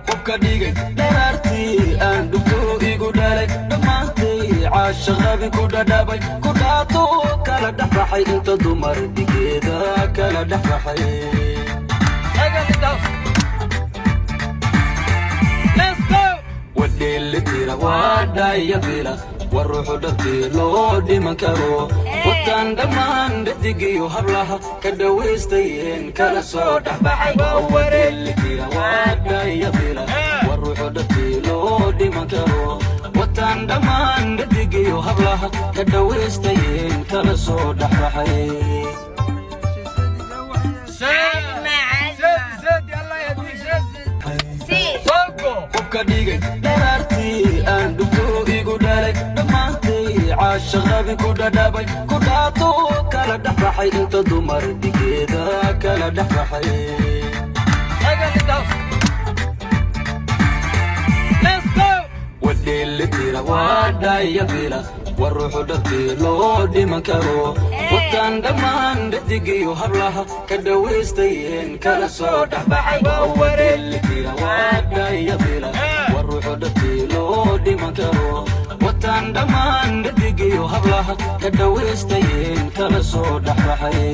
Qofka dhigay dharaartii aan dhugto igu dhalay, dhammaantay caashaqabi ku dhadhabay, ku dhaato kala dhex baxay inta dumar dhigeeda kala dhex baxay. Wadheelitira waa dhayabila, war ruuxu dhabtii loo dhiman karo, wataan dhammaan dhadigiyo hablaha ka dhawaystayeen kala soo dhexbaxay. Wadheelitira waa dhayabila, war ruuxu dhabtii loo dhiman karo, wataan dhammaan dhadigiyo hablaha ka dhawaystayeen kala soo dhexbaxay. Qofka dhigay dharaartii aan dhugto igu dhalay, dhammaantay caashaqabi ku dhadhabay, ku dhaato kala dhex baxay inta dumar dhigeeda kala dhex baxay. Wadheelitira waa dhayabila, war ruuxu dhabtii loo dhiman karo, wataan dhammaan dhadigiyo hablaha ka dhawaystayeen kala soo dhexbaxay. Wadheelitira waa dhayabila, war ruuxu dhabtii loo dhiman karo, wataan dhammaan dhadigiyo hablaha ka dhawaystayeen kala soo dhexbaxay.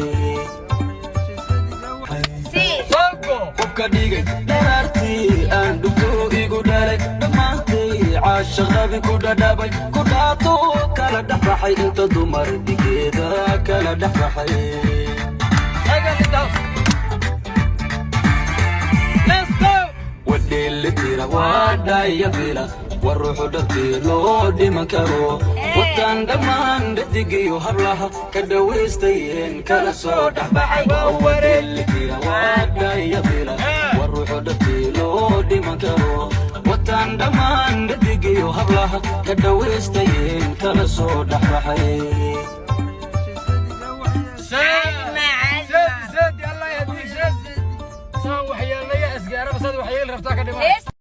Qofka dhigay dharaartii aan dhugto igu dhalay, dhammaantay caashaqabi ku dhadhabay, ku dhaato kala dhex baxay inta dumar dhigeeda kala dhex baxay. Wadheelitira waa dhayabila, war ruuxu dhabtii loo dhiman karo, wataan dhammaan dhadigiyo hablaha ka dhawaystayeen kala soo dhexbaxay. Wadheelitira waa dhayabila, war ruuxu dhabtii loo dhiman karo, wataan dhammaan dhadigiyo hablaha ka dhawaystayeen kala soo dhexbaxay. Saan waxyeelaya isgaaraba, saad waxyeel rabtaa ka dhiman.